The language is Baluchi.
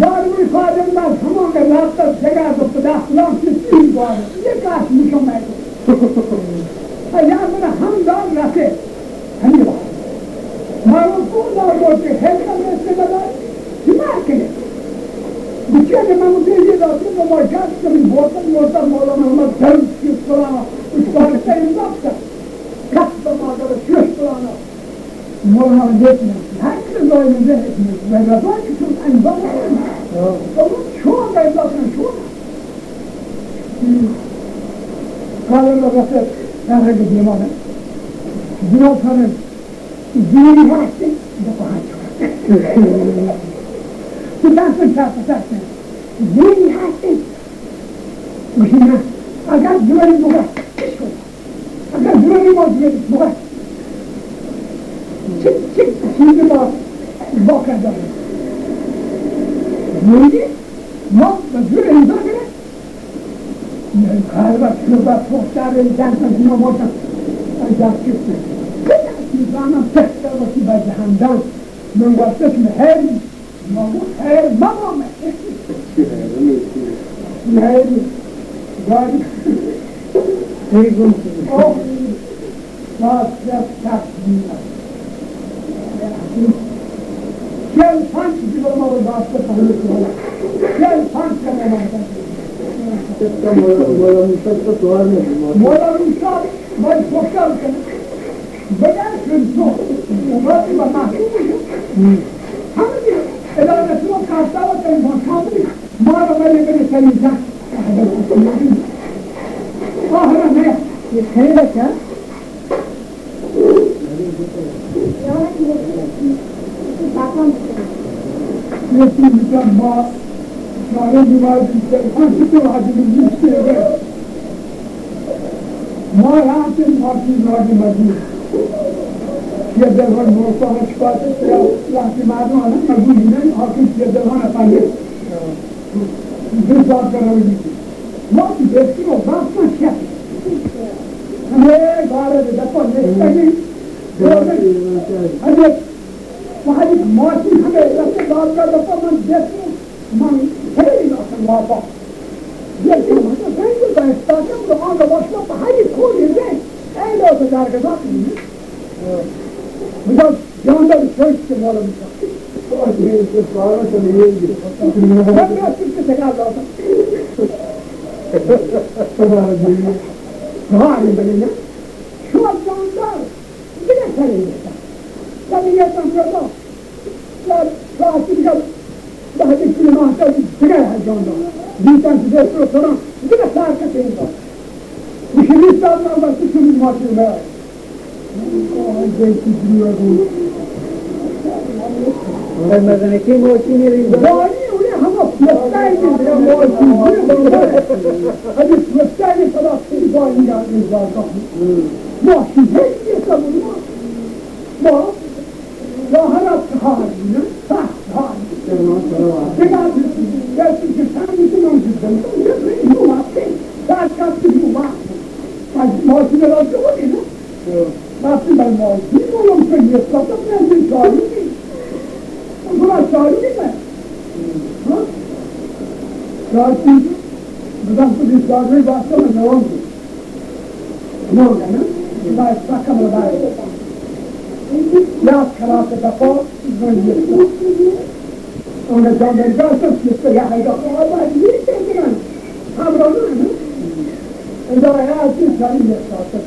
دارمی خادم داد ہمانگا رابطہ جگہ دو پدا فلان سے تین بار یہ کاش مشو میں کو یا میرا ہم دار رکھے ہنی بار مارو کو دار بولتے ہے کم سے بدار بیمار کے بچے نے مانگتے یہ دار تو مجاز کمی بولتا بولتا مولا محمد درد کی فلان اس بار کا امداد کر کس بما در شیش فلانا مولانا دیکھ لیں، ہر چیز لوگ میں دیکھ لیں، میں رضا کی چون انجام تو شو گئے تو شو کالے لوگ سے رہے کے دیوانے دیوال سارے دیوی ہاستے دپا ہاتھ تو دس من چار پچاس دین ہاستے مشین اگر دیوی بگا اگر زورانی ما زورانی بگا چک چک چیزی ما باقی داریم زوری ما به زور انسان کنه غالبا شروع با پختار انسان کنه ما باشم انجا چک کنه انسانم تختر باشی با جهندم من وقتش مهری مامو خیر ماما من. خیر گاڑی خیر گم شد. آه. باز شب شب دینا. چهل پنج کیلو ما رو داشته پهلو کنه. چهل پنج کنه ما رو داشته. مولا موسی تو سوال نه مولا موسی باید خوشحال کنه. بگن شد تو اومدی و محبوب شد. همه دی اداره تو کارتا و تنها کاملی ما رو بری بری سریعتر. آه نه. یه خیلی کن. یه چیزی کن ما شاره دیوار بیشتر. آن چطور حاجی بیشتر. ما رفتیم ماشین راهی مزید. یه دلوان موسا هشت پاس رفتی مردم آنه مزید نه حاکم یه دلوان افندی. دو ساعت کنه بودی. ما تو دستی رو بس ما شک. همه گاره به دفعه نشتگی. همه ماشین همه رفتی دادگاه دفعه من دستی من خیلی ناسم واپا. یکی من رنگ به استاکم رو آن رو باشما به هری کولی رنگ. ایلو به درگذار کنی. بجا جاندار شویت که مالا میشا. آه، دیگه سوال شده یه دیگه. من راستم که تکار دادم. سوال دیگه. سوال دیگه. شما جاندار دیگه سر میشا. سر میشا. راستین گپ، ده کیلومتر دیگه هجان دارم. بیتن تو دست رو سرم، دیگه سر کسی این کار. میشه بیست ساعت من وقتی شما ماشین میاد. آه، جای کی دروغ بود. آقای مزنکی ماشینی ریزه. داری اولی همه پستایی که دیگه ماشین بود. اگه پستایی صدا خیلی با این گردی زاکا. ماشین هیچ یه سبب ما. ما راهرا تهاری نه، تهاری. دیگه دستی که تنگی تو من دیدم. یه نو وقتی، ساعت کسی نو وقت. از ماشین را جوری نه. وقتی من ماشین بولم که یه ساعت من چاری. من چاری نه. ها؟ چاری. بزن تو بیچاره واسه من نوام. نو نه، نه. لا استکم لا. یا خلاص دفا، من یه. اون جان درگاه تو کیسه یا هیدا. آبا، یه چیزی من. هم رو نه، نه. اینجا یا چیز چاری یه ساعت.